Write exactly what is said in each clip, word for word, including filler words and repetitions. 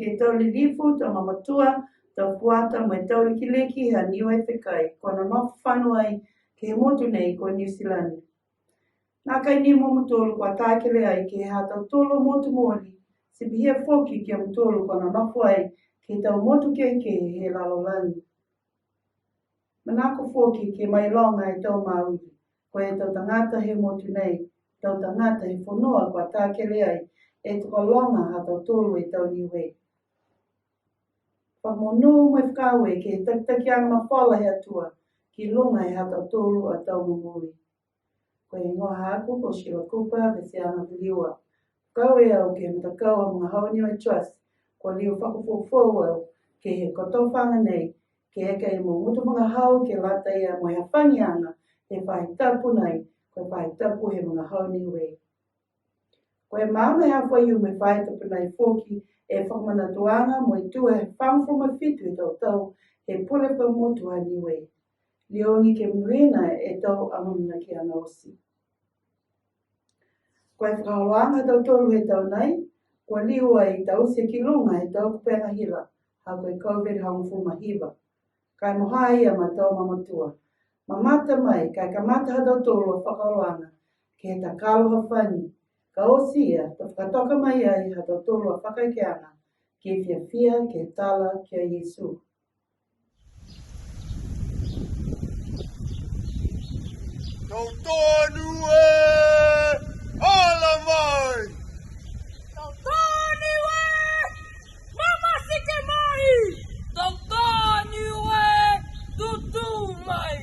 He tau lilifu, tau mamatua, tau fuata, mo e tau lekileki ha Niue Fekai, kua nonofo fano ai ke he motu nei ko Niu Silani. Nākai ni mo mutolu kua takele ai ke he ha tautolu a motu mooli, ti pihia foki ki a mutolu kua nonofo ai ke he tau motu kehekehe he lalolagi. Manako foki ke mailoga e tau Maori, ko e tau tagata he motu nei, tau tagata he fonua kua takele ai, e tokologa ha tautolu e tau Niue. Fakamonū mo e fakaaue ke he takitakiaga mafola he Atua, ki luga he ha tautolu a tau momoui. Ko e higoa haaku ko Sheila Cooper, Vetiana Viliua. Fakaaue au ke he matakau ha Vagahau Niue Trust, kua liu fakafoufou au ke he kotofaaga nei, ke eke mo gutu vagahau ke lata ia mo e hafagiaga he faahi tapu nei, ko e faahi tapu he vagahau Niue. Ko e maama he aho Faiumu he faahi tapu nei foki e fakamanatuaga mo e tū e hogofulu ma fitu e tau tau he pule fakamotu ha Niue. Liogi ke monuina e tau amaamanakiaga oti. Ko e fakaholoaga ha tautolu he tau nei, kua liu ai taute ki luga he tau kupega hila, ha ko e COVID hogofulu ma hiva. Ka e mo ha ia ma tau mamatua. Mamata mai, ka e kamata ha tautolu a fakaholoaga ke he takalo hafagi. Ka oti ia, to fakatoka mai ai ha tautolu a fakaekeaga ke fiafia ke tala ki a Iesu. Tau tonu e, hala mai! Tau tonu e, mamaseke mai! Tau tonu e, tutū mai!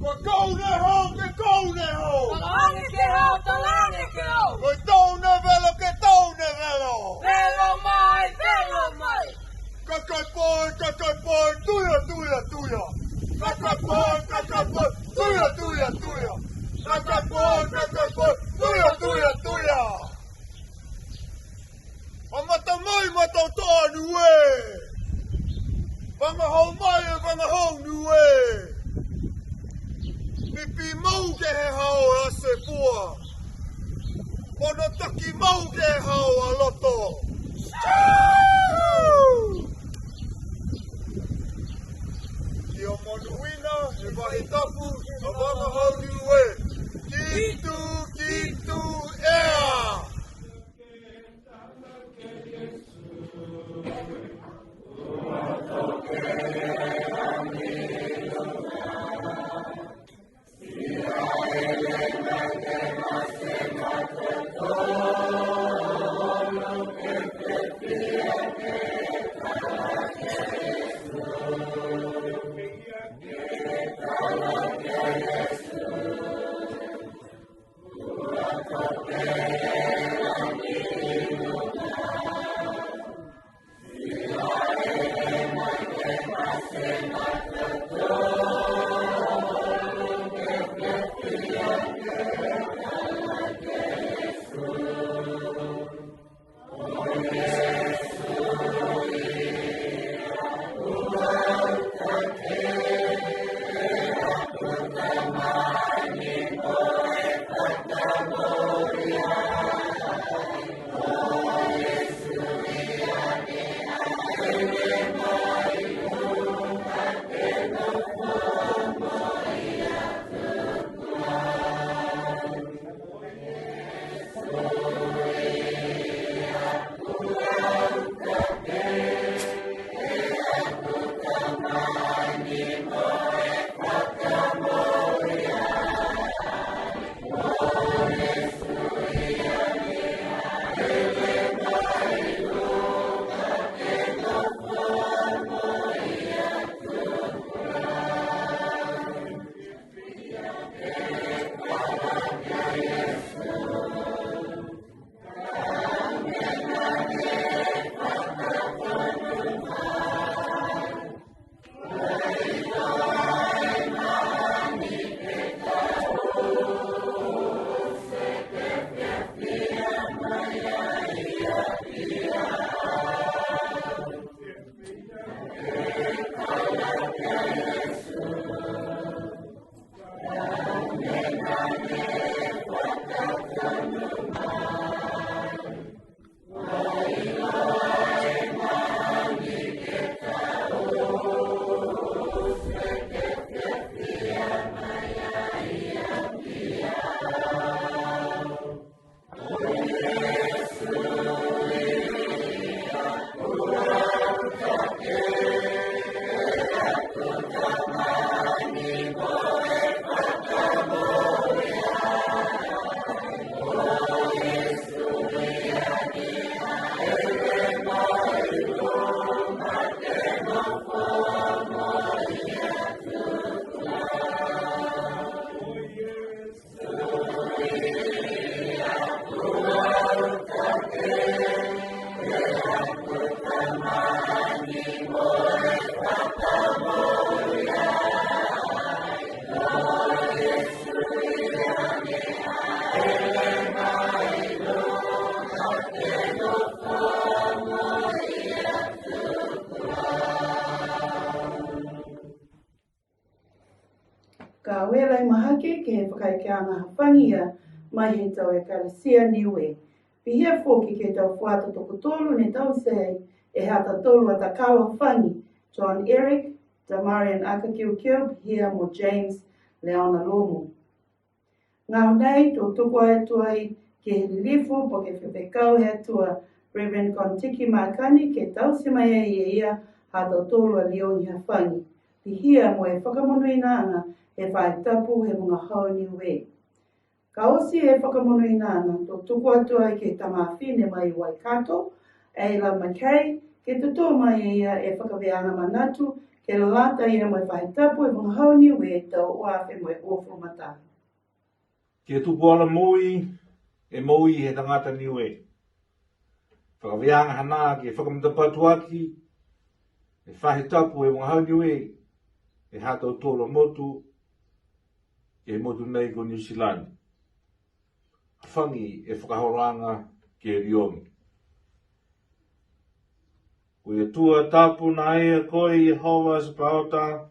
Ko e kau ne hau, ke kau ne hau! Talaane ke hau, talaane ke hau! Ko e tau ne velo, ke tau ne velo! Velo mai, velo mai! Kakai poi, kakai poi, tuia, tuia, tuia! Kakai poi, kakai poi, tuia, tuia, tuia! Kakai poi, kakai poi, tuia, tuia, tuia! Mamata mai, mataotoa Niue! Vagahau mai e vagahau Niue! Pipi mau ke he hau a Sefua! Mono taki mau ke he hau a Loto! Ia monuina e faahi tapu a Vagahau Niue! Kitu, kitu, ea! Ka e lahi mahaki ke he fakaekeaga hafagi ia mai he tau Ekalesia Niue. Pihia foki ke he tau fuata tokotolu ne taute e ha tautolu a takalo hafagi, John Eric, Damarian Akakiokio, pihia mo James Leona Lomu. Gahua nei, to tuku atu ai ke he lilifu po ke fefekau he Atua, Reverend Kontiki Makani, ke taute mai ai e ia ha tautolu a liogi hafagi. Pihia mo e fakamonuinaaga he faahi tapu he vagahau Niue. Ka oti e fakamonuinaaga, to tuku atu ai ke he tama fifine mai Waikato, Ayla McKay, ke totou mai e ia e fakavēaga manatu, ke lata ia mo e faahi tapu he vagahau Niue tau ua afe mo e uafulu ma taha. Ke tupu ala moui, e moui he tagata Niue. Fakavēaga hanā ke fakamatapatu aki e faahi tapu he vagahau Niue, e ha tautolu a motu, ke he motu nei ko Niu Silani. Hafagi e fakaholoaga ke liogi. Ko e Atua tapu nai a koe Iehova Sapaota,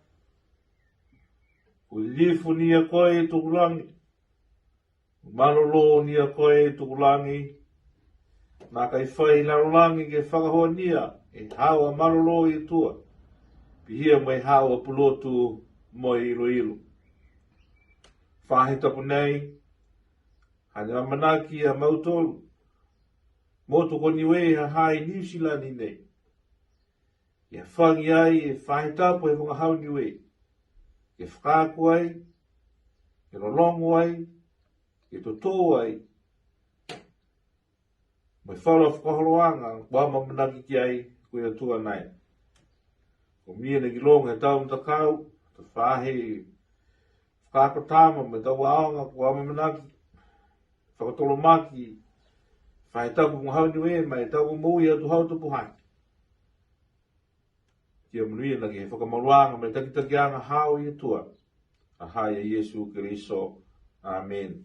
ko e lilifu ni a koe Tukulagi, malolō ni a koe Tukulagi, nākai fai lalolagi ke fakahoania e haau a malolō i tua, pihia mo e haau a pulotu mo e iloilo. Faahi tapu nei, hane amanaki a mautolu, motu ko Niue ha ha i Niu Silani nei. Ke hafagi ai e faahi tapu he vagahau Niue. Ke fakaako ai, ke lologo ai, ke totou ai, mo e falu a fakaholoaga kua amaamanaki ki ai ko e Atua nai. Ko e mena ne kiloga he tau matakau, to faahi fakaako tama mo e tau aoga kua amaamanaki, fakatolomaki, faahi tapu vagahau Niue, mo e tau moui he atuhau tupu hake. Kia monuina ke he fakamaluaga mo e takitakiaga haau he Atua. Ha ha ia Iesu Keriso. Amen.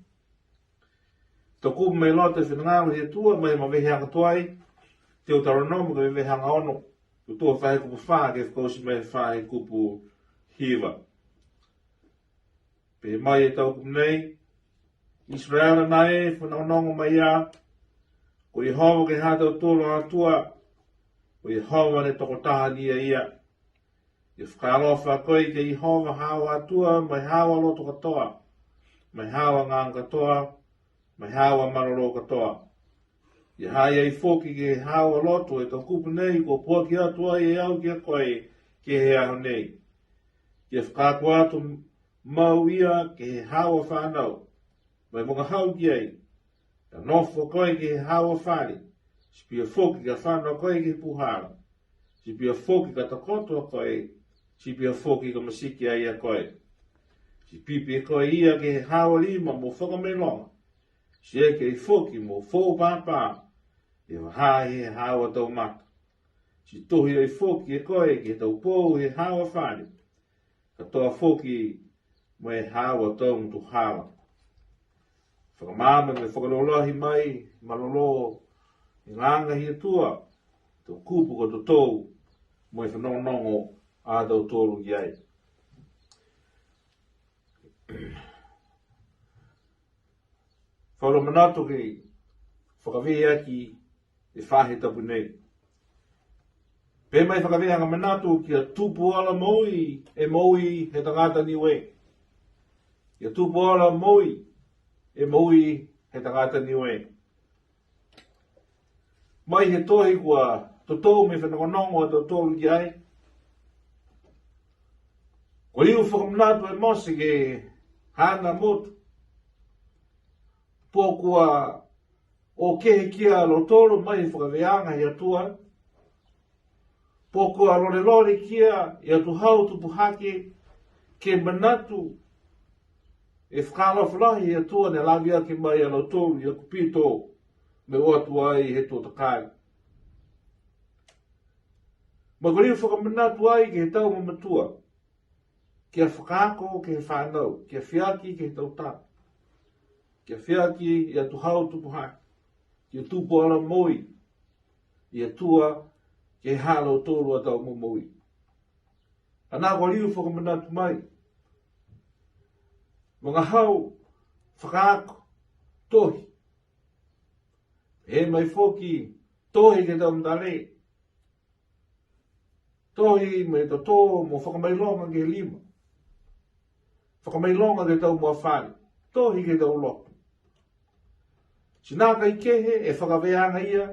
To kupu mai loto e finagalo he Atua, mo e maveheaga tuai, Teuteronome ko e maveheaga ono, ko e tau faahi kupu fā, ke fakaoti mo e faahi kupu hiva. Pehē mai e tau kupu nei, Isaraelu nai, fanogonogo mai ia, ko Iehova ko e ha tautolu a Atua, ko Iehova ne tokotaha ni a ia. Ia fakaalofa koe ki a Iehova haau a Atua, mo e haau a loto katoa, mo e haau a gagao katoa, mo e haau a malolō katoa. Ia ha ha i ai foki ke he haau a loto e tau kupu nei, kua puaki atu ai e au ki a koe ke he aho nei. Ia fakaako atu mau ia ke he haau a fanau, mo e vagahau ki ai. Ka nofo koe ke he haau a fale, ti pihia foki ka fano koe ke he puhala. Ti pihia foki ka takoto a koe, ti pihia foki ka masiki ai a koe. Ti pipi e koe ia ke he haau a lima mo fakamailoga, ti eke ai foki mo foou pāpā, e vahā he haau a tau mata. Ti tohi ai foki e koe ke he tau pou he haau a fale, katoa foki mo e haau a tau gutu hala. Fakamaama mo e fakalaulahi mai, malolō, e gagao he Atua, tau kupu kua totou, mo e fanogonogo a tautolu ki ai. Falu manatu ke fakavē aki e faahi tapu nei. Pehē mai e fakavēaga manatu, kia tupu ala moui, e moui he tagata Niue. Kia tupu ala moui, e moui he tagata Niue. Mai he tohi kua totou mo e fanogonogo a tautolu ki ai. Kua liu fakamanatu e Mose ke he haana motu, po kua o kehe ki a lautolu mai he fakavēaga he Atua, po kua lolelole ki a e atuhau tupu hake, ke manatu e fakaalofa lahi he Atua ne lavi aki mai a lautolu i Aikupito, mo e o atu ai he tuatakali. Ma kua liu fakamanatu ai ke he tau mamatua, kia fakaako ke he fanau, kia feaki ke he tau tama, kia feaki e atuhau tupu hake, kia tupu ala moui e Atua ke he ha lautolu a tau momoui. Hanā kua liu fakamanatu mai, vagahau, fakaako, tohi. He mai foki, tohi ke he tau matale. Tohi mo e totō mo fakamailoga ke he lima. Fakamailoga ke he tau mua fale. Tohi ke he tau loto. Ti nākai kehe e fakavēaga ia,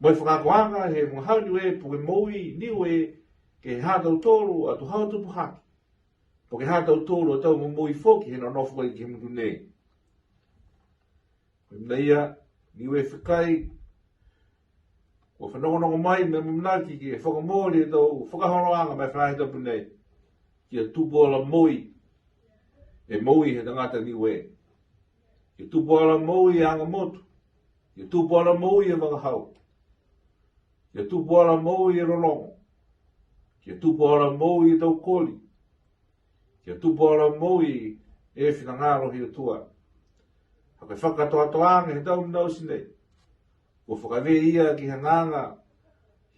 mo e fakaakoaga he vagahau Niue, po ke moui Niue, ke he ha tautolu a atuhau tupu hake. Po ke ha tautolu a tau momoui foki he nonofo ai ke he motu nei. Ko e mena ia, Niue fekai, kua fanogonogo mai mo e amanaki ke fakamooli e tau fakaholoaga ma e faahi tapu nei. Kia tupu ala moui, e moui he tagata Niue. Kia tupu ala moui e aga motu. Kia tupu ala moui e vagahau. Kia tupu ala moui e lologo. Kia tupu ala moui e tau koli. Kia tupu ala moui e finagalo he Atua. Ha ko e fakakatoatoaga he tau mena oti nei, kua fakavē ia ke he agaga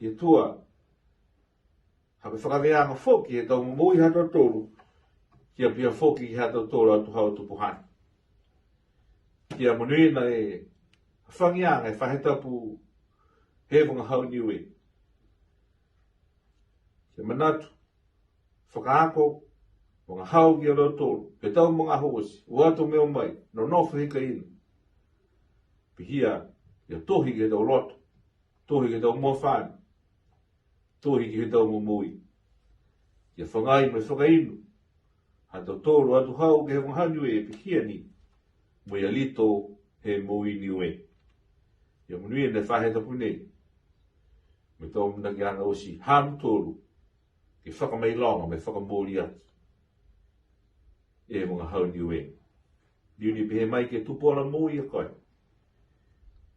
he Atua. Ha ko e fakavēaga foki he tau momoui ha tautolu, kia pihia foki ke he ha tautolu a atuhau tupu hake. Kia monuina e hafagiaga e faahi tapu he vagahau Niue. Kia manatu, fakaako, vagahau ki a lautolu, he tau magaaho oti, o atu mo e o mai, nonofo he kaina. Pihia, ia tohi ke he tau loto, tohi ke he tau mua fale, tohi ke he tau momoui. Ia fagai mo e fakainu ha tautolu a atuhau ke he vagahau Niue, pihia ni mo e alito he moui Niue. Ia monuina e faahi tapu nei mo e tau amanakiaga oti ha mutolu, ke fakamailoga mo e fakamooli aki e vagahau Niue. Liu ni pehē mai ke tupu ala moui a koe.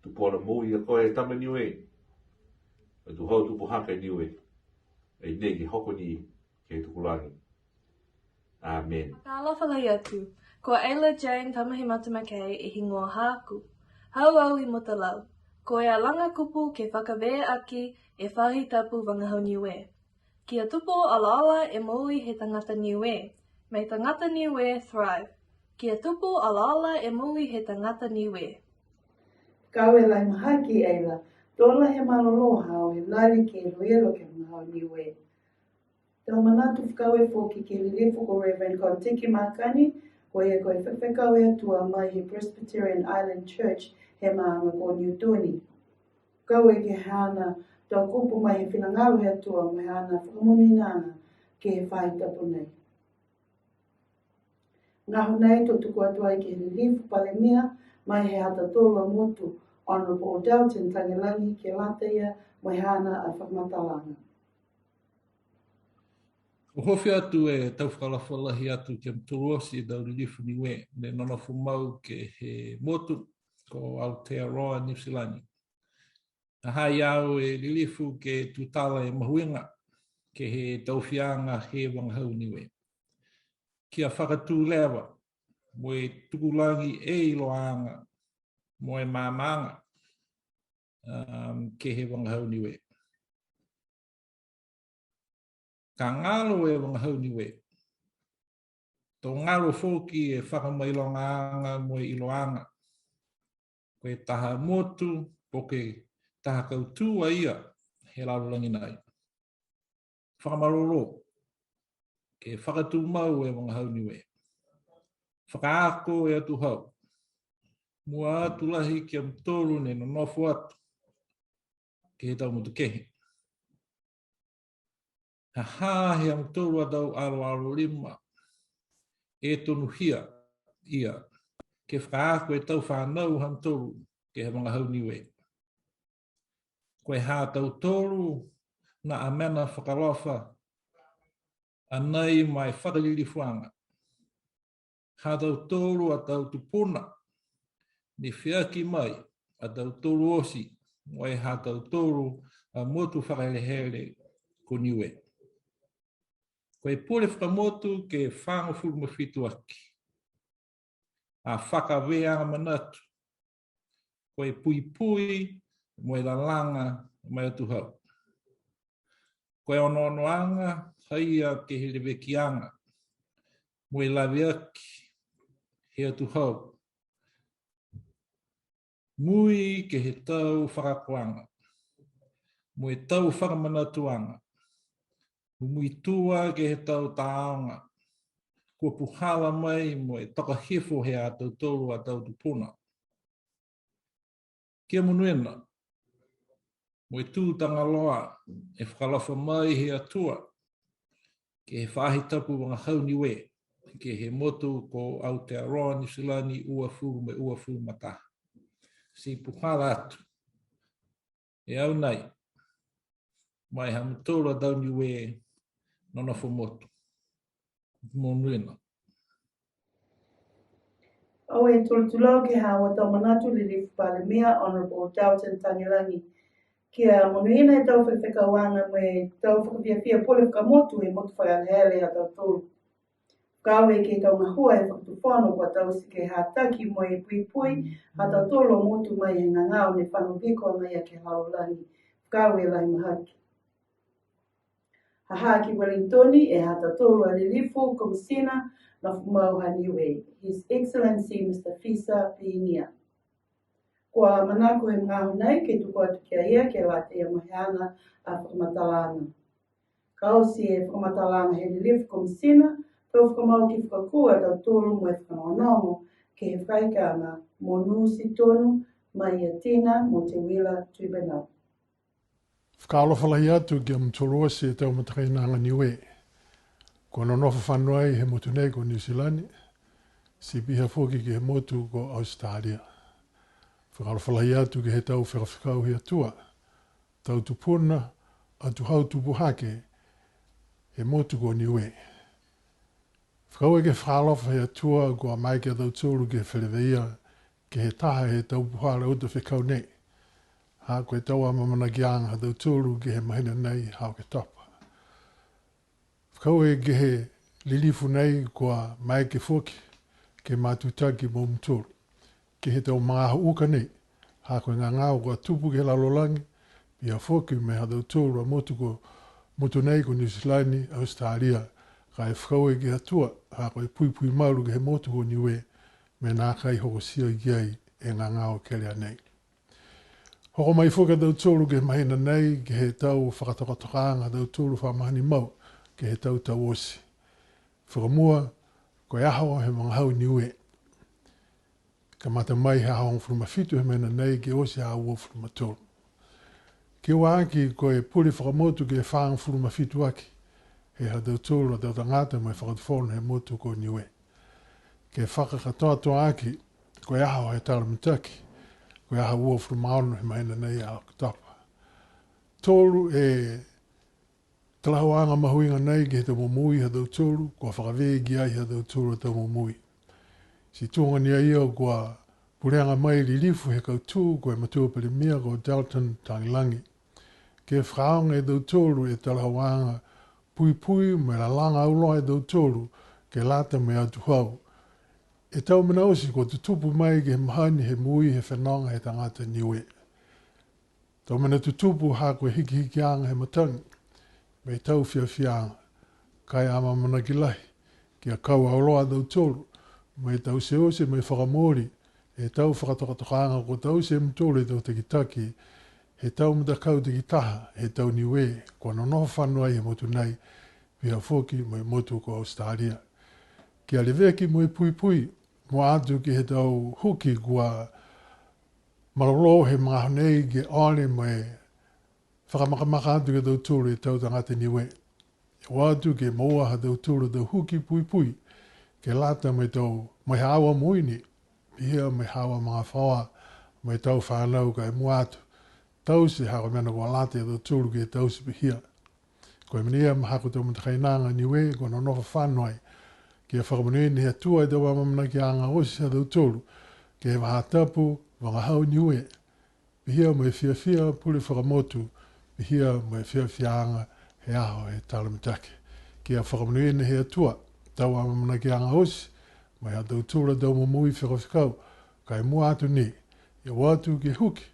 Tupu ala moui a koe e tama Niue. Atuhau tupu hake Niue. Ai nei ke hoko ni ke he tukulagi. Amen. Fakaalofa lahi atu. Ko Ayla Jane Tamahi Matamake e higoa haaku. Hau au i Mutalau. Ko e alaga kupu ke fakavē aki e faahi tapu vagahau Niue. Kia tupu alaala e moui he tagata Niue. Mo e tagata Niue thrive. Kia tupu alaala e moui he tagata Niue. Kau e lahi mahaki Ayla, to lahi e malolō haau he lali ke iloilo ke he vagahau Niue. Tau manatu fakaaue foki ke he lilifu ko Reverend Kotiki Makani, ko ia ko e fekafekau he Atua mai he Presbyterian Island Church he maaga ko Niutoni. Kau e ke he haana tau kupu mai he finagalo he Atua mo e haana fakamonuinaaga ke he faahi tapu nei. Gahua nei to tuku atu ai ke he lilifu Palemia mai he ha tautolu a motu, Honourable Dalton Tagelagi, ke lata ia mo e haana a fakamatalaga. Kua ofi atu e tau fakaalofa lahi atu ki a mutolu oti e tau lilifu Niue ne nonofo mau ke he motu ko Aotearoa Niu Silani. Ha ha i ai au e lilifu ke tutala e mahuiga ke he tau fiaaga he vagahau Niue. Kia fakatū leva mo e tukulagi e iloaaga mo e maamaaga, um, ke he vagahau Niue. Ka galo e vagahau Niue, to galo foki e fakamailogaaga mo e iloaaga. Ko e taha motu, po ke taha kautū a ia he lalolagi nai. Fakamalolō ke fakatumau e vagahau Niue. Fakaako e atuhau. Mua atu lahi ki a mutolu ne nonofo atu ke he tau motu kehe. Ha ha he ha mutolu a tau aloalo lima e tonuhia ia ke fakaako e tau fanau ha mutolu ke he vagahau Niue. Ko e ha tautolu na a mena fakaalofa a nai ma e fakalilifuaga. Ha tautolu a tau tupuna ne feaki mai a tautolu oti mo e ha tautolu a motu fakahelehele ko Niue. Ko e pule fakamotu ke fagofulu ma fitu aki. A fakavēaga manatu. Ko e puipui mo e lalaga ma e atuhau. Ko e onoonoaga haia ke he levekiaga mo e laveaki he atuhau. Mui ke he tau fakaakoaga, mo e tau fakamanatuaga, mo e muitua ke he tau tāoga, kua puhala mai mo e toka hifo he ha tautolu a tau tupuna. Kia monuina, mo e tū tagaloa e fakaalofa mai he Atua, ke he faahi tapu vagahau Niue, ke he motu ko Aotearoa Niu Silani uafulu mo e uafulu ma taha. Ti puhala atu e au nai, ma e ha mutolu a tau Niue, nonofo motu. Monuina. Au e tulitulau ke he haau a tau manatu, Lilifu Palemia, Honourable Dalton Tagelagi. Kia monuina e tau fefekauaga mo e tau fakafiafia pule fakamotu he motu fakaeleele ha tautolu. Fakaaue ke he tau gahua he fakatufono kua taute ke hataki mo e puipui ha tautolu a motu mai he gagao ne fano viko agaia ke he lalolagi. Fakaaue lahi mahaki. Ha ha ki Wellington e ha tautolu a Lilifu Komisina Nofo Mau ha Niue, His Excellency Mister Fisa Pinia. Kua manako he magaaho nei ke tuku atu ki a ia ke lata ia mo e haana a fakamatalaaga. Ka oti e fakamatalaaga he Lilifu Komisina, tau fakamau ke fakakū a tautolu mo e fakanonofo ke he fakaaikaaga mo Nusi Tonu, mai ia Tina mo Teuila Tuibenau. Fakaalofa lahi atu ki a mutolu oti e tau matakainaga Niue. Kua nonofo fano ai he motu nei ko Niu Silani, ti pihia foki ke he motu ko Australia. Fakaalofa lahi atu ke he tau fekafekau he Atua, tau tupuna, atuhau tupu hake he motu ko Niue. Fakaaue ke fakaalofa he Atua kua maeke a tautolu ke feleveia ke he taha he tau puhala uta fekau nei. Ha ko e tau amaamanakiaga ha tautolu ke he mahina nei ha Oketopa. Fakaaue ke he lilifu nei kua maeke foki ke matutaki mo mutolu ke he tau magaaho uka nei, ha ko e gagao kua tupu ke he lalolagi, pihia foki mo e ha tautolu a motu ko, motu nei ko Niu Silani, Australia, ka e fakaaue ke he Atua, ha ko e puipui malu ke he motu ko Niue, mo e nākai hokotia ki ai e gagao kelea nei. Hoko mai foki a tautolu ke he mahina nei, ke he tau fakatokatokaaga ha tautolu fa mahani mau, ke he tau tau oti. Fakamua, ko e aho he vagahau Niue. Kamata mai he aho hogofulu ma fitu he mahina nei ke oti he aho uafulu ma tolu. Ke ua aki ko e pule fakamotu ke fāgofulu ma fitu aki, he ha tautolu a tau tagata mo e fakatufono he motu ko Niue. Ke fakakatoatoa aki, ko e aho he tala mitaki, ko e aho uafulu ma ono he mahina nei a Oketopa. Tolu e talahauaga mahuiga nei ke he tau momoui ha tautolu, kua fakavē ki ai ha tautolu a tau momoui. Ti tuga ni a ia kua pulega mai lilifu he kautū, ko e matua Palemia, ko Dalton Tagelagi. Ke fakaaoga e tautolu e talahauaga puipui mo e lalaga auloa e tautolu, ke lata mo e atuhau. E tau mena oti kua tutupu mai ke he mahani he moui he fenoga he tagata Niue. Tau mena tutupu ha ko e hikihikiaga he matagi, mo e tau fiafiaaga, ka e amaamanaki lahi, kia kau auloa a tautolu, mo e tauteute, mo e fakamooli, e tau fakatokatokaaga kua taute e mutolu e tau takitaki, he tau matakau takitaha, he tau Niue, kua nonofo fano ai he motu nei, pihia foki mo e motu ko Australia. Kia leveki mo e puipui, mua atu ke he tau huki kua malolō he magaaho nei ke ole mo e fakamakamaka atu ke he tautolu e tau tagata Niue. Ia o atu ke moua ha tautolu tau huki puipui, ke lata mo e tau, mo e haau a moui ni, pihia mo e haau a magafaoa, mo e tau fanau ka e mua atu. Taute ha ko e mena kua lata e tautolu ke taute pihia. Ko e mena ia ma ha ko e tau matakainaga Niue, kua nonofo fano ai. Kia fakamonuina he Atua e tau amaamanakiaga oti ha tautolu, ke he vahā tapu, vagahau Niue. Pihia mo e fiafia pule fakamotu, pihia mo e fiafiaaga he aho he tala mitaki. Kia fakamonuina he Atua, tau amaamanakiaga oti, mo e ha tautolu a tau momoui fekafekau, ka e mua atu ni, ia o atu ke huki,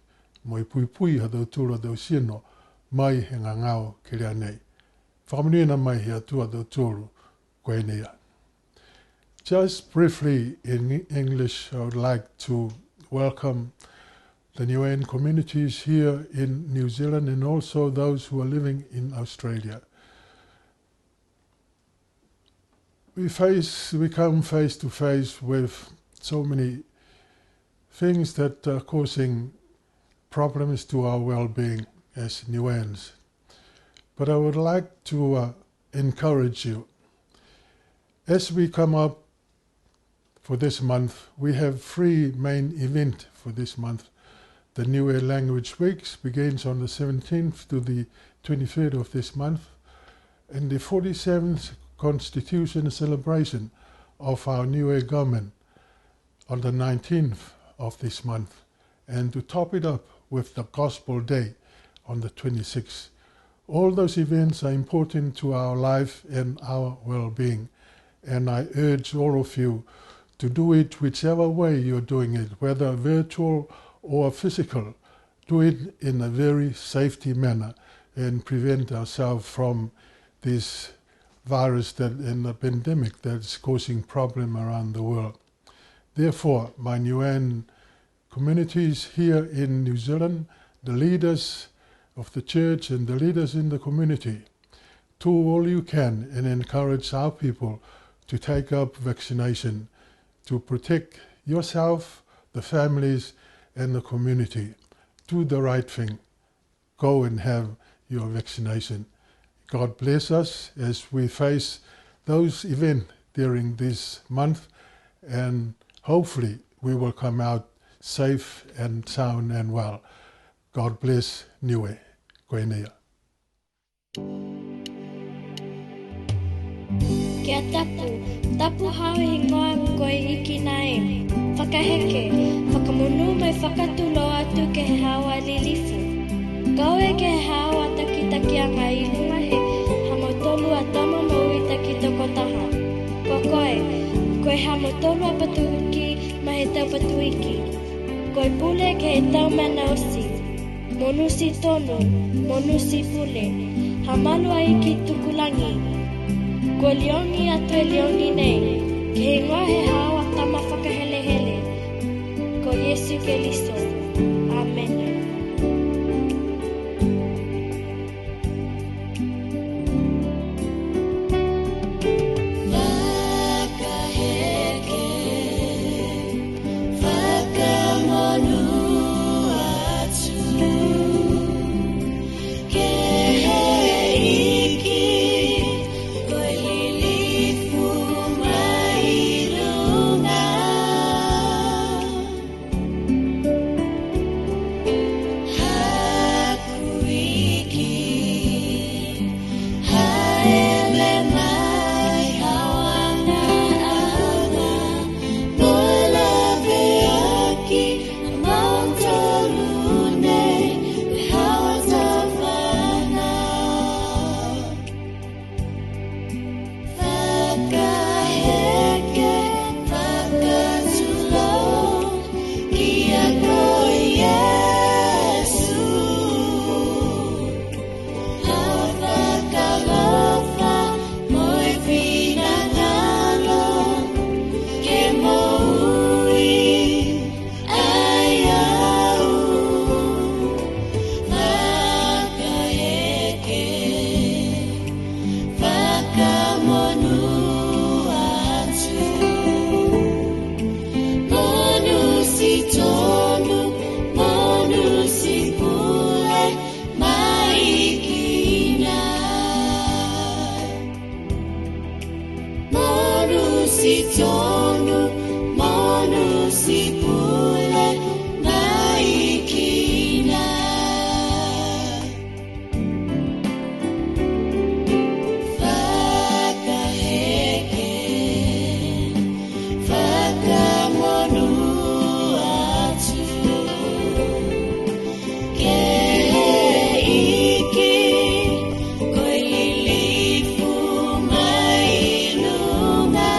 mo e puipui ha tautolu a tau tino, mai he gagao kelea nei. Fakamonuina mai he Atua a tautolu, ko e nei a. Just briefly in English, I would like to welcome the Niuean communities here in New Zealand and also those who are living in Australia. We face, we come face to face with so many things that are causing problems to our well-being as Niueans. But I would like to, uh, encourage you. As we come up for this month, we have three main event for this month. The Niue Language Weeks begins on the seventeenth to the twenty-third of this month, and the forty-seventh Constitution celebration of our Niue government on the nineteenth of this month, and to top it up with the Gospel Day on the twenty-sixth. All those events are important to our life and our well-being, and I urge all of you to do it whichever way you're doing it, whether virtual or physical. Do it in a very safety manner and prevent ourselves from this virus that, and the pandemic that is causing problem around the world. Therefore, my Niuean communities here in New Zealand, the leaders of the church and the leaders in the community, do all you can and encourage our people to take up vaccination to protect yourself, the families, and the community. Do the right thing. Go and have your vaccination. God bless us as we face those events during this month, and hopefully we will come out safe and sound and well. God bless Niue. Ko e nei ia. Kia tapu, tapu hau higoa ko e Ikina e. Fakaheke, fakamonū mo e fakatulou atu ke he haau a lilifu. Kau e ke he haau a takitakiaga i luga he ha mautolu a tama moui takitokotaha. Ko koe, ko e ha mautolu a patuiki ma he tau patuiki. Ko e pule ke he tau mena oti. Monusi tonu, monusi pule, ha malu a Iki Tukulagi. Kua liogi atu e liogi nei, ke he higoa he haau a tama fakahelehele, ko Iesu Keliso. Amene. Fakaheke, fakamonū atu, ke he Iki, ko e lilifu mai luga. Fakaheke, fakatulou, kia ko Iesu. Haau fakaalofa, mo e finagalo, ke moui ai au. Fakaheke, fakamonū atu. Monusi tonu, monusi pule, mai Ikina. Monusi tonu, monusi pule, mai Ikina. Fakaheke, fakamonū atu. Ke he Iki, ko e lilifu mai luga.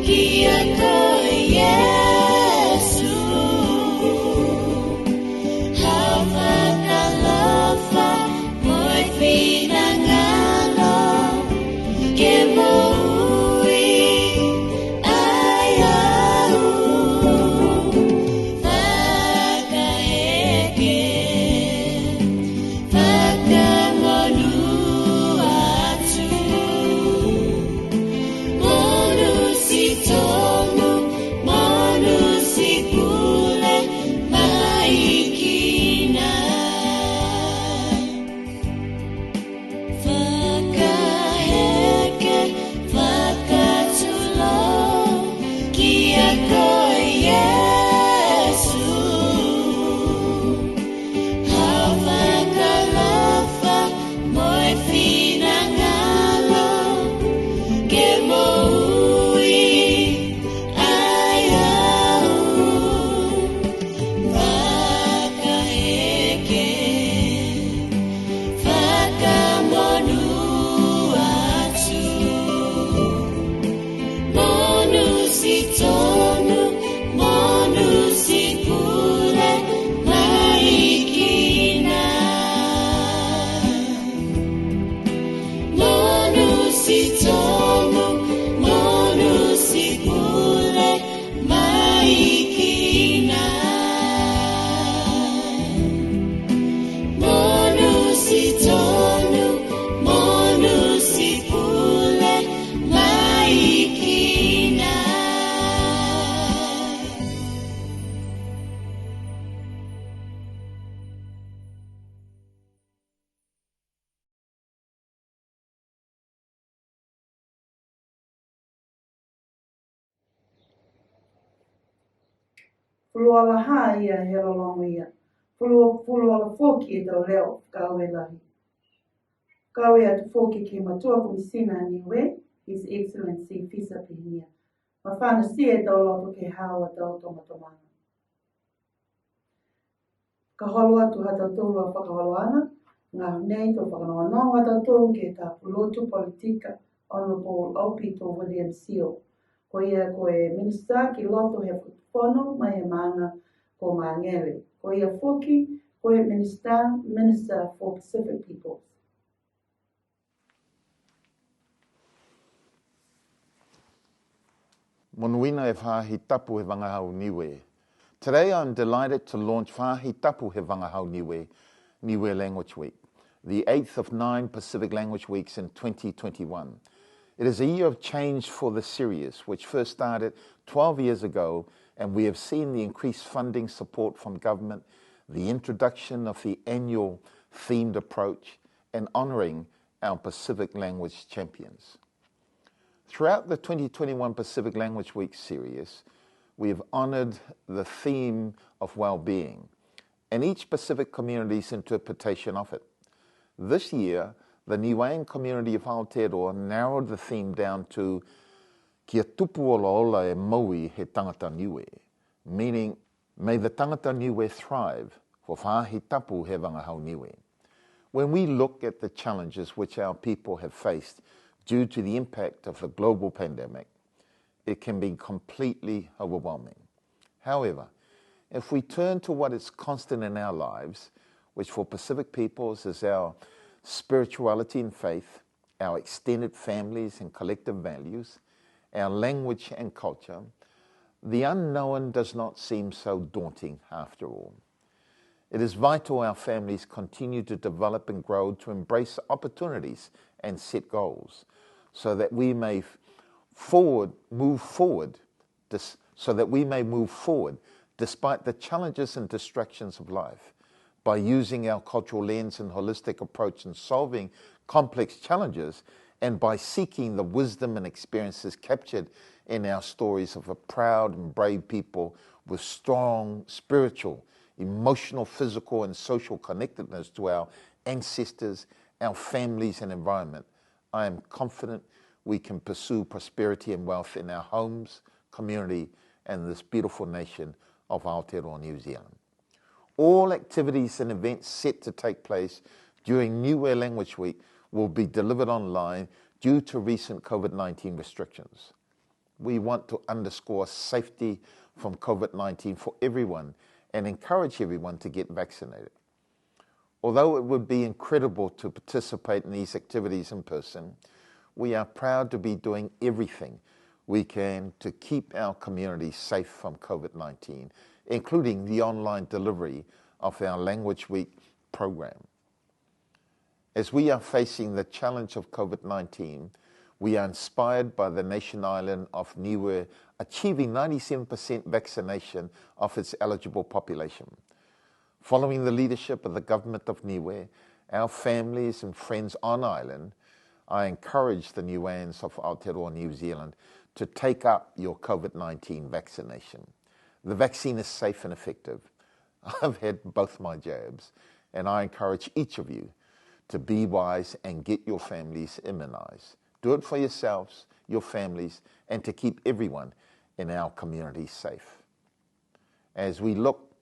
Ia ko Iesu, hau fakaalofa mo e finagalo, ke moui ai au. Fakaheke, fakamonu atu. Monu ti tonu, monu ti pule, mai kina. Fakaheke, fakatulou, ki a koe Iesu. Hau fakaalofa mo e finagalo, ke moui ai au. Fakaheke, fakamonu atu. Monu ti tonu, monu ti pule, mai kina. Monu ti tonu, monu ti pule, mai kina. Monu ti tonu, monu ti pule, mai kina. Fuluola ha ia he lologo ia. Fulu, fuluola foki e tau leo fakaaue lahi. Fakaaue atu foki ke he Matua Komisina Niue, His Excellency Fisa Pehinia. Mafana ti e tau loto ke he haau a tau tomatomaga. Ka holo atu ha tautolu a fakaholoaga, magaaho nei to fakanogonogo a tautolu ke he Pulotu Politika, Honourable Aupito William Sio. Ko ia ko e Minisitā ki loto he Fakatufono mai he maaga ko Māngere. Ko ia foki ko e Minisitā, Minister for Pacific Peoples. Monuina e Faahi Tapu he Vagahau Niue. Today I'm delighted to launch Faahi Tapu he Vagahau Niue, Niue Language Week, the eighth of nine Pacific Language Weeks in twenty twenty-one. It is a year of change for the Sirius, which first started twelve years ago, and we have seen the increased funding support from government, the introduction of the annual themed approach, and honouring our Pacific language champions. Throughout the twenty twenty-one Pacific Language Week series, we have honoured the theme of well-being and each Pacific community's interpretation of it. This year, the Niuean community of Aotearoa narrowed the theme down to Kia tupu olaola e moui he tagata Niue, meaning, may the tagata Niue thrive, ko Faahi Tapu he Vagahau Niue. When we look at the challenges which our people have faced due to the impact of the global pandemic, it can be completely overwhelming. However, if we turn to what is constant in our lives, which for Pacific peoples is our spirituality and faith, our extended families and collective values, our language and culture, the unknown does not seem so daunting after all. It is vital our families continue to develop and grow to embrace opportunities and set goals so that we may f-, forward, move forward dis-, so that we may move forward despite the challenges and distractions of life, by using our cultural lens and holistic approach in solving complex challenges, and by seeking the wisdom and experiences captured in our stories of a proud and brave people with strong spiritual, emotional, physical, and social connectedness to our ancestors, our families, and environment, I am confident we can pursue prosperity and wealth in our homes, community, and this beautiful nation of Aotearoa, New Zealand. All activities and events set to take place during Niue Language Week will be delivered online due to recent COVID nineteen restrictions. We want to underscore safety from COVID nineteen for everyone and encourage everyone to get vaccinated. Although it would be incredible to participate in these activities in person, we are proud to be doing everything we can to keep our community safe from COVID nineteen, including the online delivery of our Language Week program. As we are facing the challenge of COVID nineteen, we are inspired by the nation island of Niue achieving ninety-seven percent vaccination of its eligible population. Following the leadership of the Government of Niue, our families and friends on island, I encourage the Niueans of Aotearoa, New Zealand, to take up your COVID nineteen vaccination. The vaccine is safe and effective. I've had both my jabs, and I encourage each of you to be wise and get your families immunized. Do it for yourselves, your families, and to keep everyone in our community safe. As we look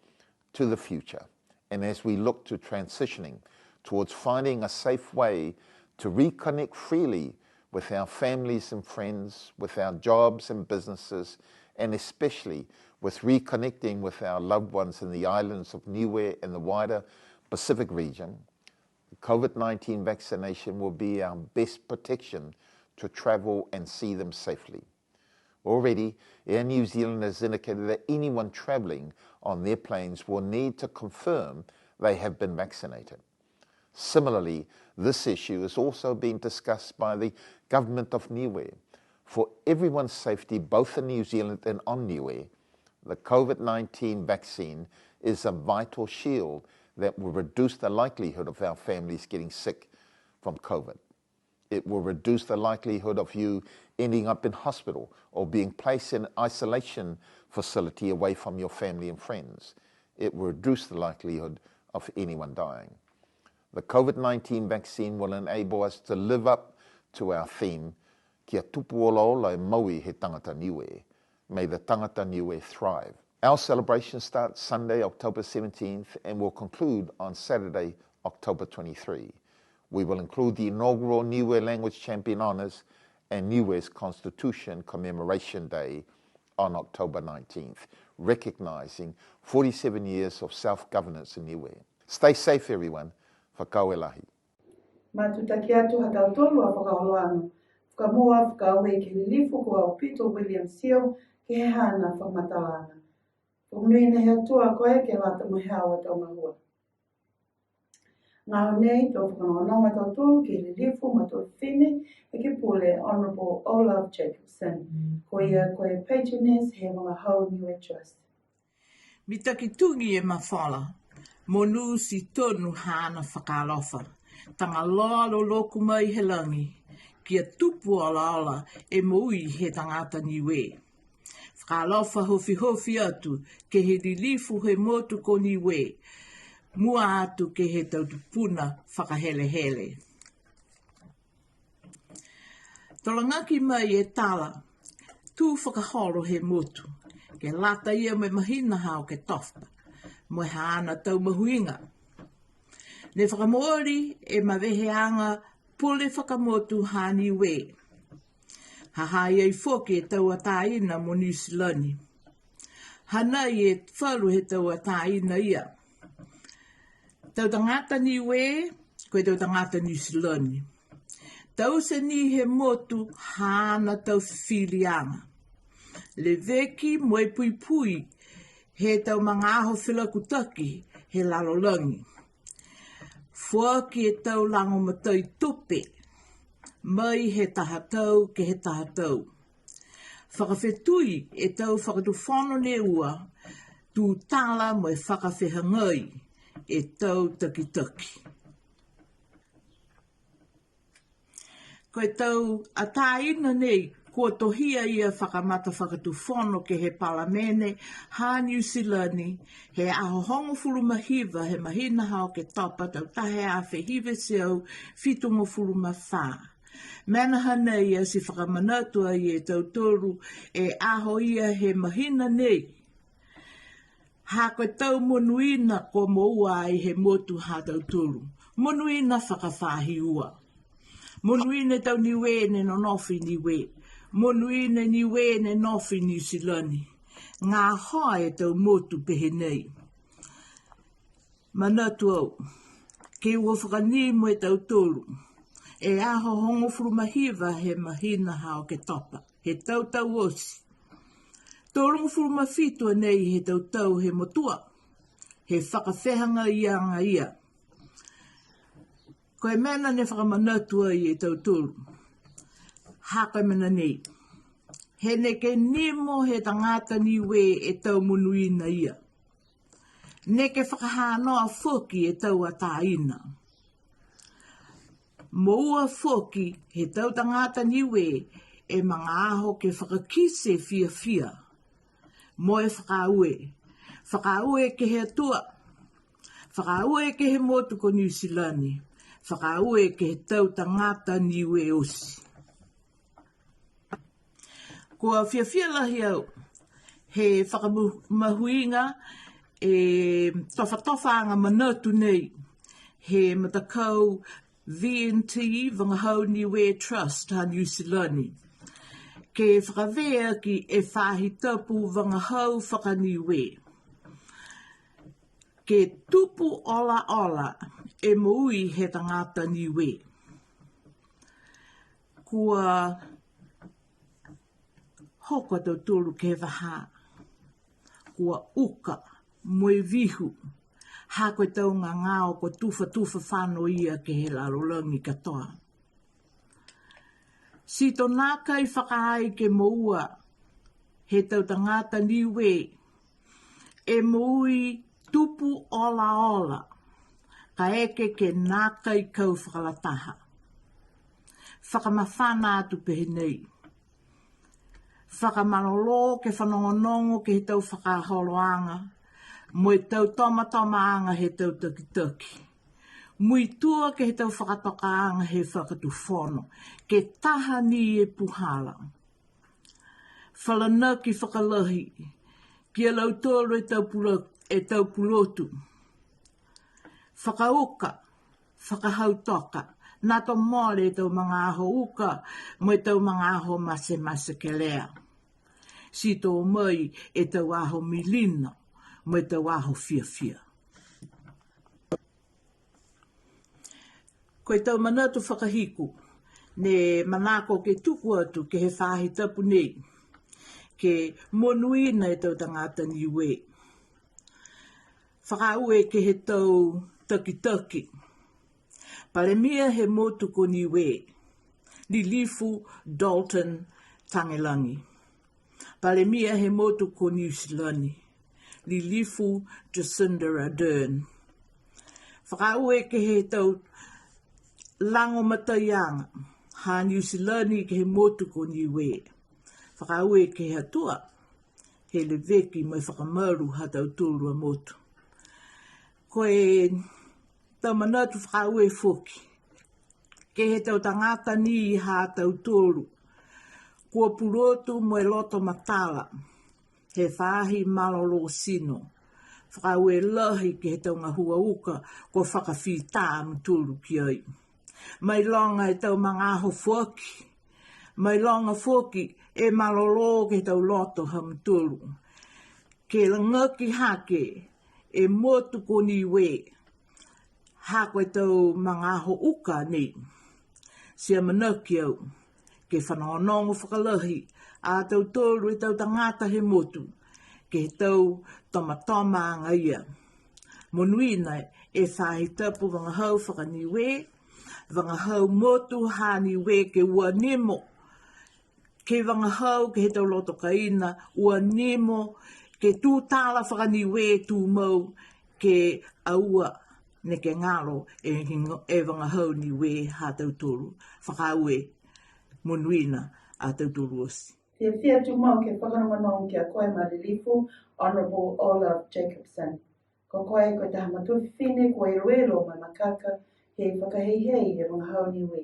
to the future, and as we look to transitioning towards finding a safe way to reconnect freely with our families and friends, with our jobs and businesses, and especially with reconnecting with our loved ones in the islands of Niue and the wider Pacific region, the COVID nineteen vaccination will be our best protection to travel and see them safely. Already, Air New Zealand has indicated that anyone travelling on their planes will need to confirm they have been vaccinated. Similarly, this issue is also being discussed by the Government of Niue. For everyone's safety, both in New Zealand and on Niue, the COVID nineteen vaccine is a vital shield that will reduce the likelihood of our families getting sick from COVID. It will reduce the likelihood of you ending up in hospital or being placed in isolation facility away from your family and friends. It will reduce the likelihood of anyone dying. The COVID nineteen vaccine will enable us to live up to our theme, Kia tupu olaola e moui he tagata Niue. May the tagata Niue thrive. Our celebration starts Sunday, October seventeenth, and will conclude on Saturday, October twenty-three. We will include the inaugural Niue Language Champion Honours and Niue's Constitution Commemoration Day on October nineteenth, recognising forty-seven years of self-governance in Niue. Stay safe, everyone. Fakaaue lahi. Matutaki atu ha tautolu a fakaholoaga. Fakamua, fakaaue ke he lilifu ko Aupito William Sio ke he haana fakamatalaaga. Fakamonuina he Atua ko e ke lata mo e haau a tau gahua. Gahua nei, to fakanogonogo a tautolu ke he lilifu matua fifine, Ekepule Honourable Olaf Jacobsen. Ko ia ko e patroness he vagahau Niue Trust. Mitaki tugi e mafola, monū ti tonu haana fakaalofa. Tagaloa loloku mai he lagi, kia tupu olaola e moui he tagata Niue. Fakaalofa hofihofi atu ke he lilifu he motu ko Niue, mua atu ke he tau tupuna fakahelehele. Tolagaki mai e tala, tū fakaholo he motu, ke lata ia mo e mahina ha Oketofa, mo e haana tau mahuiga. Ne fakamooli e maveheaga pule fakamotu ha Niue. Ha ha i ai foki e tau atāina mo Niu Silani. Hanai e falu he tau atāina ia. Tau tagata Niue, ko e tau tagata Niu Silani. Taute ni he motu haana tau fifiliaga. Leveki mo e puipui he tau magaaho felakutaki he lalolagi. Foaki e tau lagomatai tupe, mai he taha tau ke he taha tau. Fakafetui e tau fakatufono ne ua, tūtala mo e fakafehagai e tau takitaki. Ko e tau atāina nei, kua tohia ia fakamatafakatufono ke he Palamene ha Niu Silani, he aho hogofulu ma hiva he mahina ha Oketopa tau taha e afe hiva e teau fitugofulu ma fā. Mena hanei ia ti fakamanatu ai e tautolu e aho ia he mahina nei. Ha ko e tau monuina kua moua ai he motu ha tautolu. Monuina fakafaahi ua. Monuina e tau Niue ne nonofo i Niue. Monuina Niue ne nofo i Niu Silani. Gahoa e tau motu pehē nei. Manatu au, ke ua fakanimo e tautolu e aho hogofulu ma hiva he mahina ha Oketopa, he tau tau oti. Tolugofulu ma fitu a nei he tau tau he motua, he fakafehagaiaga ia. Ko e mena ne fakamanatu ai e tautolu. Ha ko e mena nei. He neke nimo he tagata Niue e tau monuina ia. Neke fakahanoa foki e tau ataina. Moua foki he tau tagata Niue e magaaho ke fakakite fiafia. Mo e fakaaue. Fakaaue ke he Atua. Fakaaue ke he motu ko Niu Silani. Fakaaue ke he tau tagata Niue oti. Kua fiafia lahi au he fakamahuiga e tofatofaaga manatu nei he matakau V N T, Vagahau Niue Trust ha Niu Silani. Ke fakavē aki e faahi tapu vagahau faka-Niue. Ke tupu olaola e moui he tagata Niue. Kua hoko a tautolu ke he vahā. Kua uka mo e vihu. Ha ko e tau gagao kua tufatufa fano ia ke he lalolagi katoa. Ti to nākai fakaai ke moua he tau tagata Niue e moui tupu olaola, kaeke ke nākai kau fakalataha. Fakamafana atu pehē nei. Fakamalolō ke fanogonogo ke he tau fakaholoaga, mo e tau tomatomaaga he tau takitaki. Muitua ke he tau fakatokaaga he fakatufono, ke taha ni e puhala. Falanaki fakalahi, ki a lautolu e tau pula-, e tau pulotu. Fakauka, fakahautoka, nā to mole e tau magaaho uka, mo e tau magaaho matematekelea. Ti to mai e tau aho milino, mo e tau aho fiafia. Ko e tau manatu fakahiku, ne manako ke tuku atu ke he faahi tapu nei, ke monuina e tau tagata Niue. Fakaaue ke he tau takitaki. Palemia he motu ko Niue, Lilifu Dalton Tagelagi. Palemia he motu ko Niu Silani, Lilifu Jacinda Ardern. Fakaaue ke he tau lagomataiaga ha Niu Silani ke he motu ko Niue. Fakaaue ke he Atua, he leveki mo e fakamalu ha tautolu a motu. Ko e tau manatu fakaaue foki ke he tau tagata ni ha tautolu kua pulotu mo e loto matala he faahi malolō tino. Fakaaue lahi ke he tau gahua uka kua fakafita a mutolu ki ai. Mailoga e tau magaaho foaki. Mailoga foki e malolō ke he tau loto ha mutolu. Ke lagaki hake e motu ko Niue. Ha ko e tau magaaho uka nei. Ti amanaki au ke fanogonogo fakalahi a tautolu e tau tagata he motu, ke he tau tomatomaaga ia. Monuina e faahi tapu vagahau faka-Niue, vagahau motu ha Niue ke ua nimo, ke vagahau ke he tau loto kaina, ua nimo, ke tutala faka-Niue tumau, ke aua neke galo e higo-, e vagahau Niue ha tautolu. Fakaaue, monuina a tautolu oti. Fiafia tumau ke fakanogonogo ki a koe ma Lilifu, Honourable Olaf Jacobsen. Ko koe ko e taha matua fifine kua iloilo mo e makaka he fakaheihei e vagahau Niue.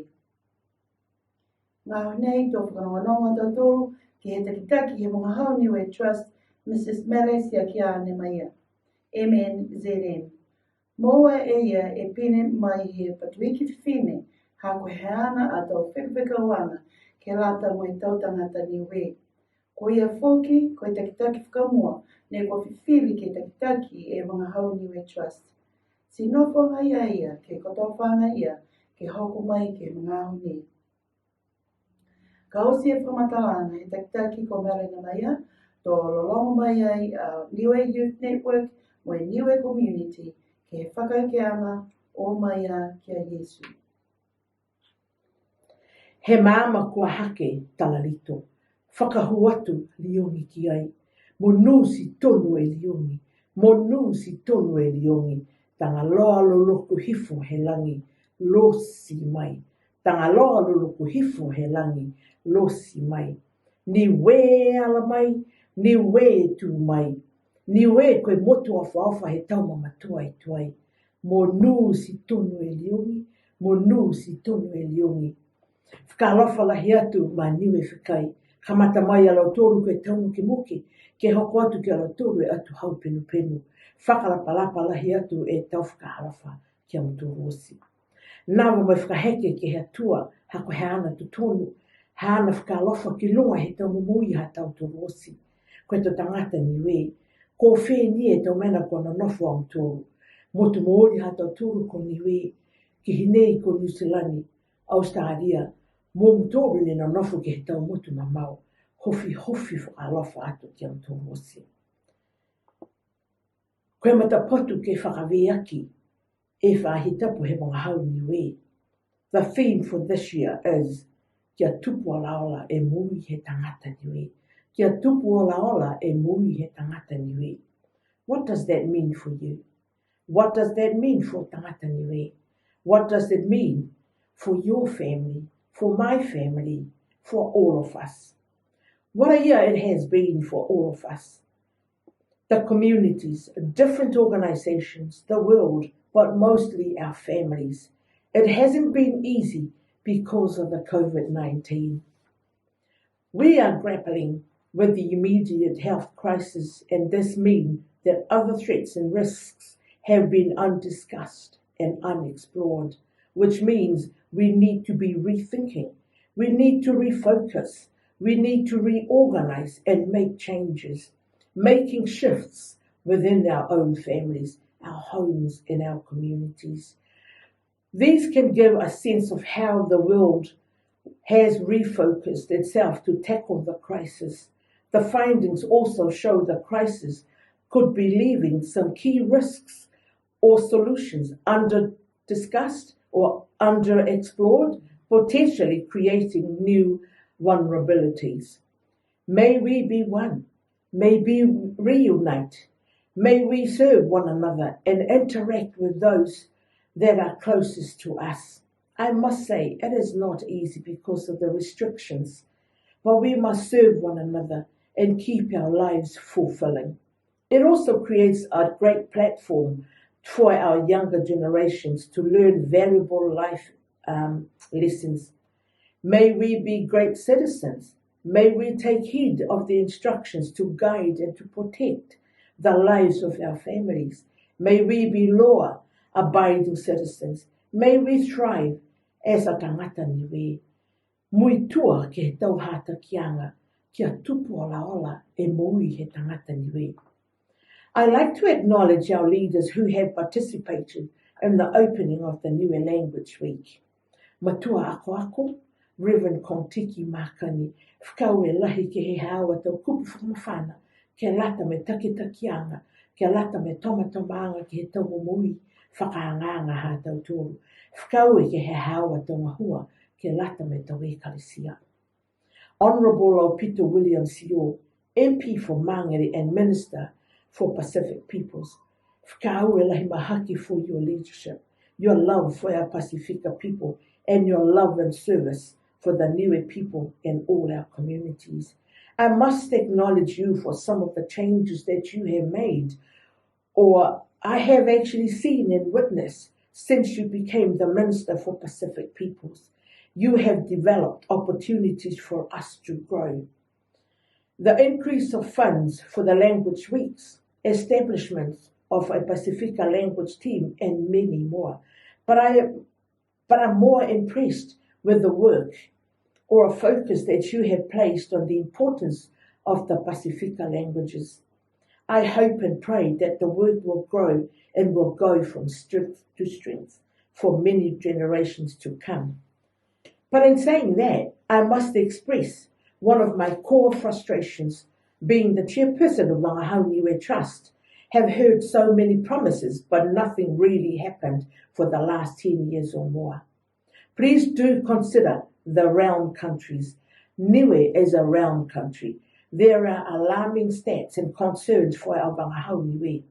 Magaaho nei to fakanogonogo a tautolu ke he takitaki he vagahau Niue Trust, Mrs Mele Tiakia Nemaia, M N Z N. Moua e ia e pine mai he Patuiki Fifine, ha ko e haana a tau fekafekauaga ke lata mo e tau tagata Niue. Ko ia foki, ko e takitaki fakamua, ne kua fifili ke takitaki e vagahau Niue Trust. Ti nofo agaia a ia, ke kotofa agaia, ke hoko mai ke he magaaho nei. Ka oti e fakamatalaaga he takitaki ko Melanie Maia, to lologo mai ai a Niue Youth Network, mo e Niue Community, ke he fakaakeaga O Mai Ā ki a Iesu. He maama kua hake talalito, fakahū atu liogi ki ai, mo nū ti tonu e liogi, mo nū ti tonu e liogi, tagaloa loloku hifo he lagi, losi mai, tagaloa loloku hifo he lagi, losi mai. Niue ala mai, Niue tū mai, Niue ko e motu ofaofa he tau mamatua e tuai. Mo nū ti tonu e liogi, mo nū ti tonu e liogi. Fakaalofa lahi atu ma Niue Fekai, kamata mai a lautolu ko e tau mukemuke, ke hoko atu ki a lautolu e atuhau penupenu. Fakalapalapa lahi atu e tau fakaalofa ki a mutolu oti. Nava mo e fakaheke ke he Atua, ha ko e haana totonu, haana fakaalofa ki luga he tau momoui ha tautolu oti. Ko e tau tagata Niue, ko fē ni e tau mena kua nonofo a mutolu. Motu mooli ha tautolu ko Niue, ki hinei ko Niu Silani, Australia, mo mutolu ne nonofo ke he tau motu mamao, hofihofi fakaalofa atu ki a mutolu oti. Ko e matapotu ke fakaveaki e faahi tapu he vagahau Niue. The theme for this year is Kia tupu olaola e moui he tagata Niue. Kia tupu olaola e moui he tagata Niue. What does that mean for you? What does that mean for tagata Niue? What does it mean for your family, for my family, for all of us? What a year it has been for all of us. The communities, different organizations, the world, but mostly our families. It hasn't been easy because of the COVID nineteen. We are grappling with the immediate health crisis, and this means that other threats and risks have been undiscussed and unexplored, which means we need to be rethinking. We need to refocus. We need to reorganize and make changes, making shifts within our own families, our homes, and our communities. These can give a sense of how the world has refocused itself to tackle the crisis. The findings also show the crisis could be leaving some key risks or solutions under discussed or underexplored, potentially creating new vulnerabilities. May we be one. May we reunite. May we serve one another and interact with those that are closest to us. I must say, it is not easy because of the restrictions, but we must serve one another and keep our lives fulfilling. It also creates a great platform for our younger generations to learn valuable life, um, lessons. May we be great citizens. May we take heed of the instructions to guide and to protect the lives of our families. May we be law-abiding citizens. May we thrive as a tagata Niue. Muitua ke he tau hatakiaga, kia tupu olaola e moui he tagata Niue. I like to acknowledge our leaders who have participated in the opening of the Niue Language Week. Matua Akoako, Reverend Kontiki Makani, fakaaue lahi ke he haau a tau kupu fakamafana, ke lata mo e takitakiaga, ke lata mo e tomatomaaga ke he tau momoui fakaagaaga ha tautolu. Fakaaue ke he haau a tau gahua, ke lata mo e tau ekalesia. Honourable Laupito William Sioe, M P for Mangere and Minister for Pacific Peoples. Fakaaue lahi mahaki for your leadership, your love for our Pasifika people, and your love and service for the Niue people and all our communities. I must acknowledge you for some of the changes that you have made, or I have actually seen and witnessed since you became the Minister for Pacific Peoples. You have developed opportunities for us to grow. The increase of funds for the language weeks, establishment of a Pasifika language team, and many more. But I, but I'm more impressed with the work or a focus that you have placed on the importance of the Pasifika languages. I hope and pray that the work will grow and will go from strength to strength for many generations to come. But in saying that, I must express one of my core frustrations, being the chairperson of Vagahau Niue Trust, have heard so many promises, but nothing really happened for the last ten years or more. Please do consider the round countries. Niue is a round country. There are alarming stats and concerns for our Vagahau Niue.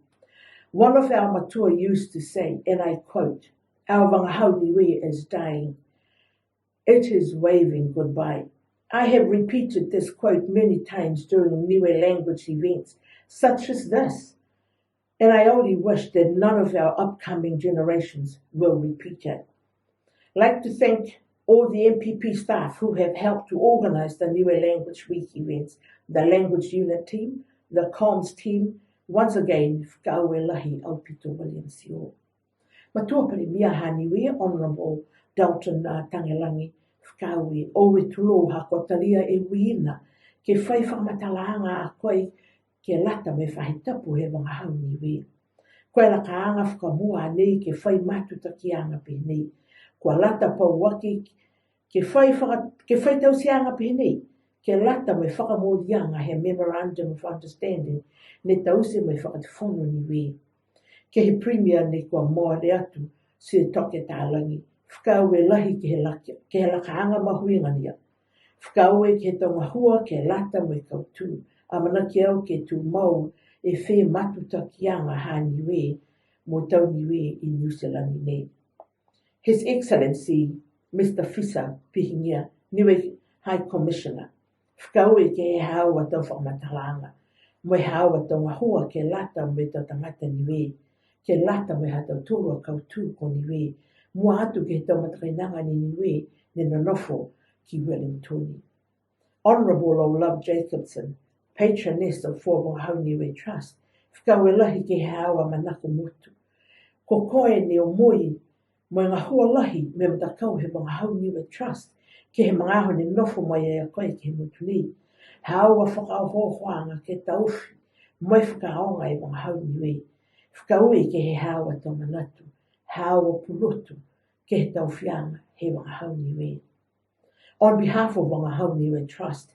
One of our matua used to say, and I quote, "Our Vagahau Niue is dying. It is waving goodbye." I have repeated this quote many times during Niue language events, such as this, and I only wish that none of our upcoming generations will repeat it. I'd like to thank all the N P P staff who have helped to organise the Niue Language Week events, the Language Unit team, the comms team. Once again, fakaaue lahi aupito William Sio. Matua Palemia ha Niue, Honourable Dalton, a, Tagelagi, fakaaue, oue tulou ha kua talia e uiina ke fai fakamatalaaga a koe ke lata mo e faahi tapu he Vagahau Niue. Ko e lakaaga fakamua nei ke fai matutakiaga pehē nei. Kua lata pauaki ke fai faka-, ke fai tauteaga pehē nei, ke lata mo e fakamooliaga he Memorandum of Understanding ne taute mo e Fakatufono Niue. Ke he Premier ne kua mole atu, Sir Toke Talagi, fakaaue lahi ke he laki-, ke he lakaaga mahuiga nei. Fakaaue ke he tau gahua ke lata mo e kautū, amanaki au ke tumau e fē matutakiaga ha Niue mo tau Niue i Niu Silani nei. His Excellency Mister Fisa Pihigia, Niue High Commissioner, fakaaue ke he haau a tau fakamatalaaga, mo e haau a tau gahua ke lata mo e tau tagata Niue, ke lata mo e ha tautolu a kautū ko Niue, mua atu ke he tau matakainaga ni Niue ne nonofo ki Wellington. Honourable O'Love Jacobsen, patroness of Vagahau Niue Trust, fakaaue lahi ke he haau a manako motu. Ko koe ne omoi mo e gahua lahi mo e matakau he Vagahau Niue Trust, ke he magaaho ne nofo mai ai a koe ke he motu nei. Haau a fakaohoohoaga ke taofi mo e fakaaoga e Vagahau Niue. Fakaaue ke he haau a tau manatu, haau a pulotu, ke he taofiaga he Vagahau Niue. On behalf of Vagahau Niue Trust,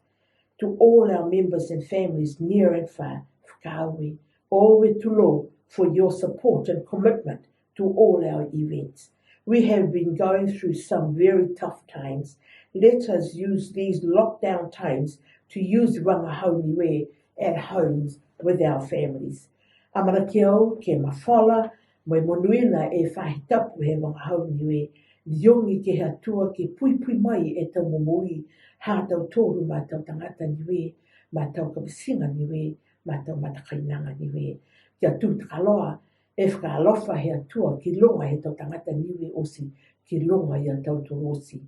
to all our members and families near and far, fakaaue, oue tulou for your support and commitment to all our events. We have been going through some very tough times. Let us use these lockdown times to use Vagahau Niue at homes with our families. Amanaki au ke mafola mo e monuina e faahi tapu he Vagahau Niue, liogi ke he Atua ke puipui mai e tau momoui ha tautolu ma tau tagata Niue, ma tau kapitiga Niue, ma tau matakainaga Niue. Kia tū takaloa e fakaalofa he Atua ki luga he tau tagata Niue oti, ki luga ia tautolu oti.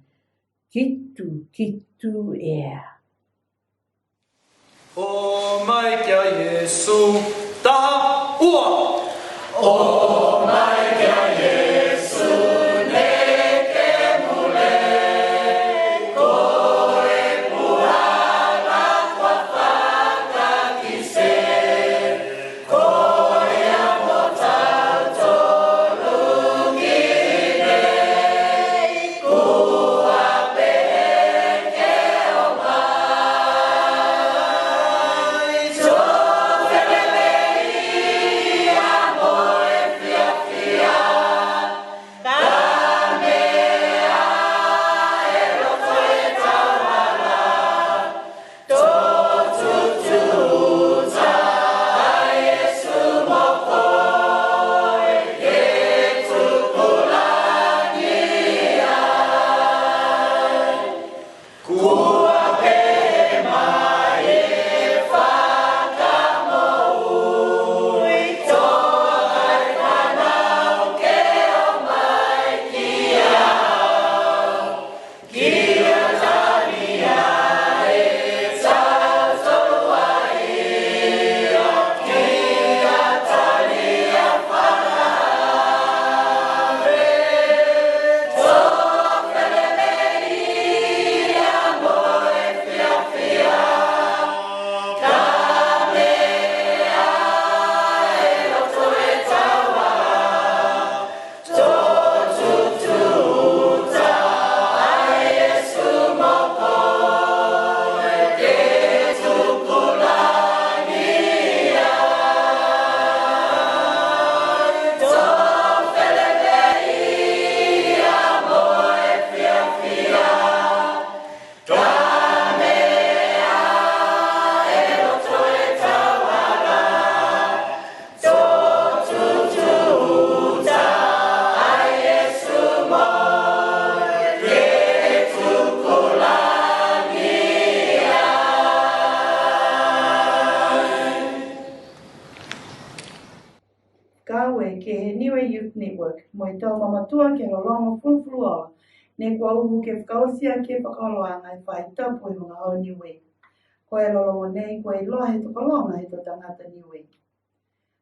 Kitu, kitu ea. O mai ki a Iesu, taha, ua. O mai ki a Iesu, neke mule, ko e puhala kua fakakite. Ke he Niue Youth Network, mo e tau mamatua ke he lologo fulufuluola, ne kua uhu ke fakaoti aki e fakaholoaga he faahi tapu he vagahau Niue. Ko e lologo nei, kua iloa he tokologa he tau tagata Niue.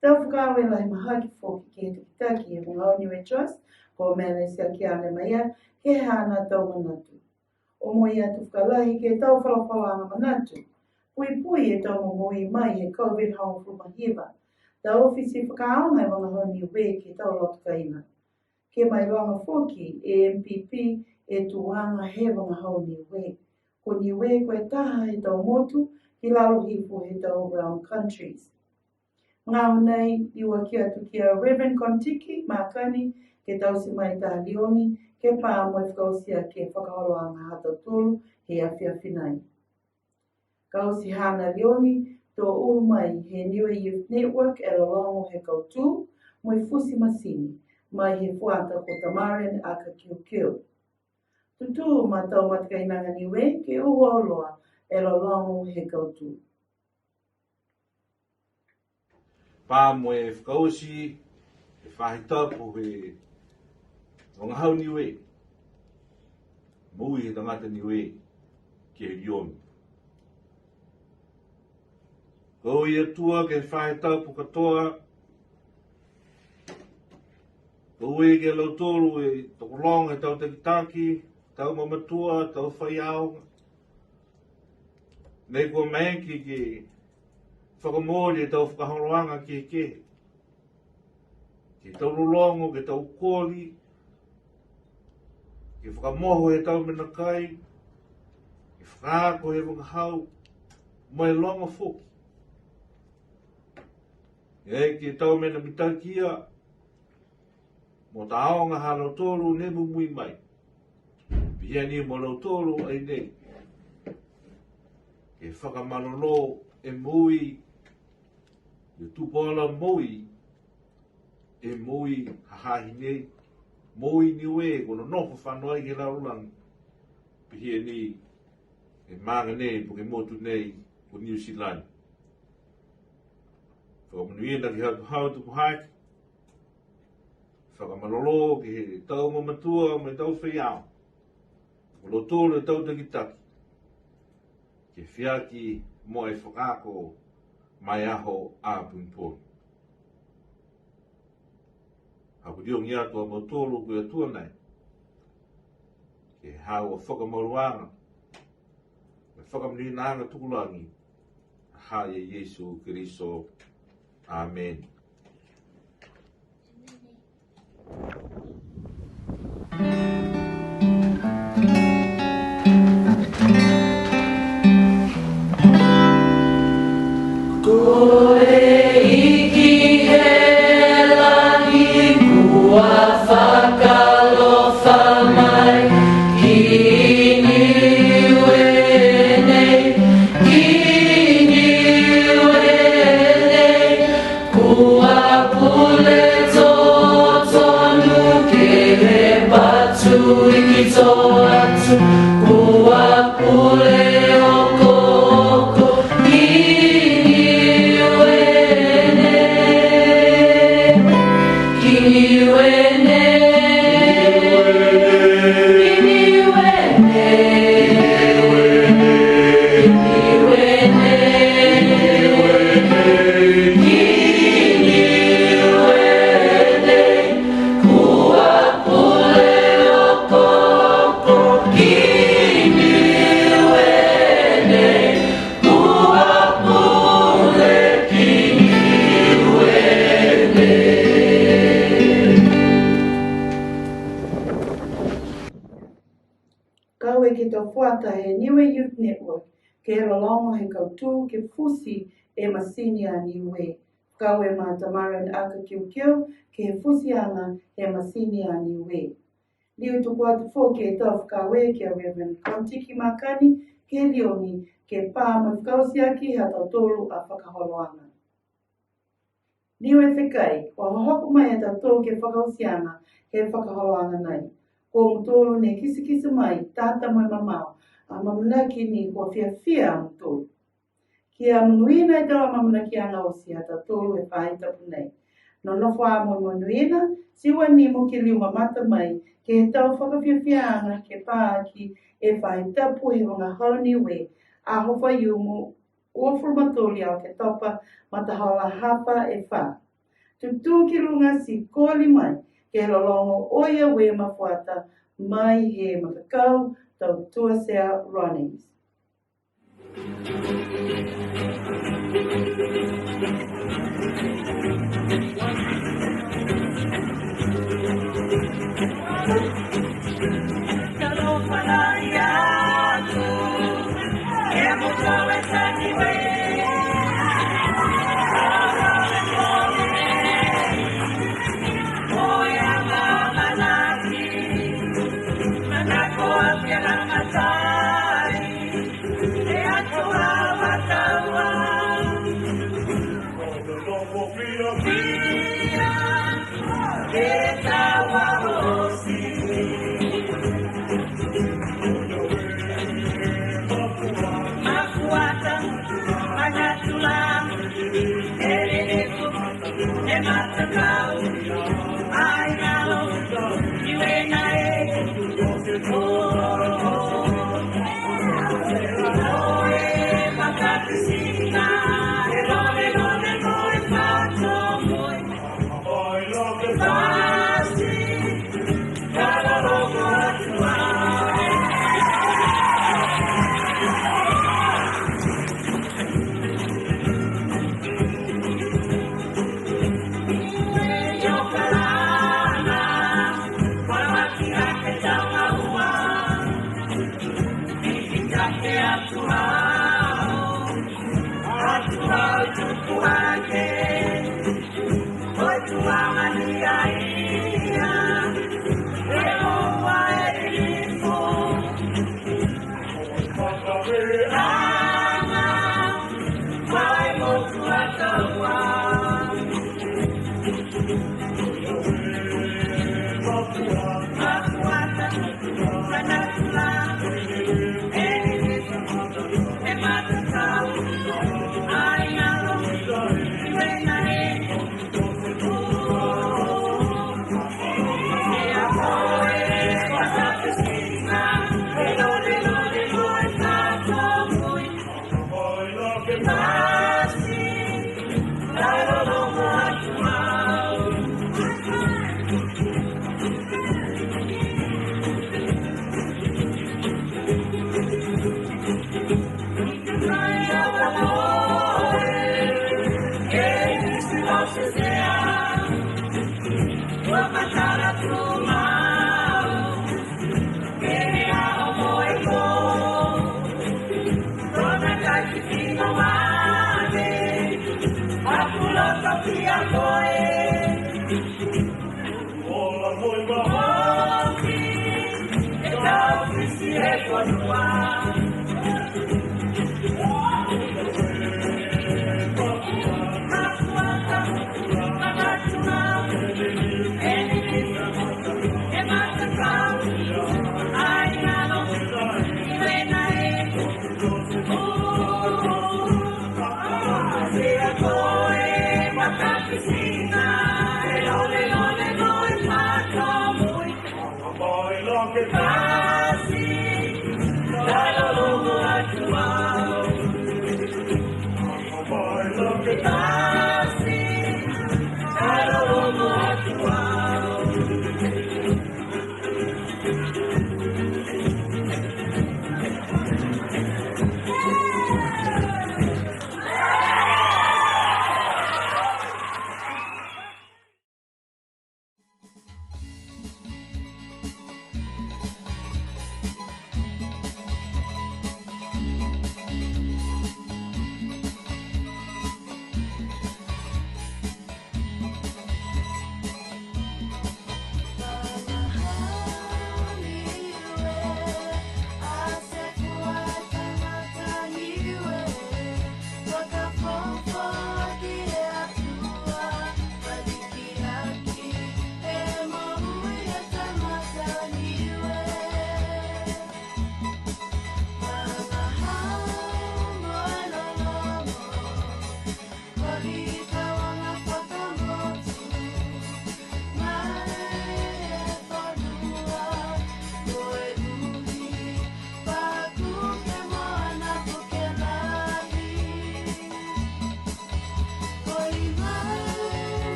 Tau fakaaue lahi mahaki foki ke he takitaki he vagahau Niue Trust, ko Melissa Kiane Maia, ke he haana tau manatu. Omoi atu fakalahi ke he tau folafolaaga manatu. Puipui e tau momoui mai he COVID hogofulu ma hiva. Tau ofisa fakaaoga e vagahau Niue ke he tau loto kaina. Ke mailoga foki e M P P e tuaga he vagahau Niue. Ko Niue ko e taha he tau motu ki lalo hifo he tau realm countries. Magaaho nei, liuaki atu ki a Reverend Kontiki Makani ke taute mai taha liogi ke pā mo e fakaoti aki e fakaholoaga ha tautolu he afiafi nei. Ka oti haana liogi, to uhu mai he Niue Youth Network e lologo he kautū, mo e futi masini, mai he fuata ko Tamaren Aka Kiukiu. Tutū ma tau matakainaga Niue ke uhu auloa e lologo he kautū. Pā mo e fakaoti e faahi tapu he vagahau Niue. Moui he tagata Niue ke he liogi. Ko e ui Atua ke he faahi tapu katoa. Ko e ui ke he lautolu e tokologa he tau takitaki, tau mamatua, tau faiaoga. Ne kua maeke ke fakamooli e tau fakaholoaga kehekehe. Ke he tau lologo, ke he tau koli, ke fakamoho he tau mena kai, ke fakaako he vagahau, mo e loga foki. Ke he tau mena mitaki ia, mo e tau aoga ha lautolu ne mumui mai. Pihia ni mo lautolu ai nei. Ke fakamalolō e moui, e tupu ala moui, e moui ha ha hinei, moui Niue, kua nonofo fano ai ke he lalolagi. Pihia ni e maaga nei, po ke motu nei, ko Niu Silani. Fakamonuina ke he atuhau tupu hake. Fakamalolō ke he tau mamatua mo e tau faiaoga. Mo lautolu e tau takitaki. Ke fiafia mo e fakaako ma e aho a pogipogi. Ha kua liogi atu a mautolu ko e Atua nei. Ke he haau a fakamaluaga, mo e fakamonuinaaga tukulagi, ha ia Iesu Keriso. Amen. Ko e Iki he langi kua fakaalofa mai ki Niue nei, ki Niue nei. Kua pule totonu ke he patu iki tō atu. Kua pule okooko ki Niue nei. Ki Niue nei. Ki Niue nei. Kau e ke he tau fuata he Niue Youth Network, ke lologo he kautū, ke futi e masini a Niue. Kau e ma Tamaren Aka Kiukiu, ke he futiaga he masini a Niue. Liu tuku atu foki e tau fakaaue ki a Reverend Kontiki Makani, ke liogi, ke pā mo e fakaoti aki ha tautolu a fakaholoaga. Niue fekai, kua hohoko mai a tautolu ke he fakaotiaga he fakaholoaga nei. Ko mutolu ne kitekite mai, tata mo e mamao, amanaki ni kua fiafia a mutolu. Kia monuina e tau amaamanakiaga oti ha tautolu he faahi tapu nei. Nonofo ā mo e monuina, ti ua nimo ke liu mamata mai ke he tau fakafiafiaaga ke paaki e faahi tapu he vagahau Niue, Aho Faiumu, uafulu ma tolu ia Oketopa, matahola hafa e fā. Tutū ki luga ti koli mai ke lologo oia Uema Fuata mai he matakau Tautua Sea Ronnie's.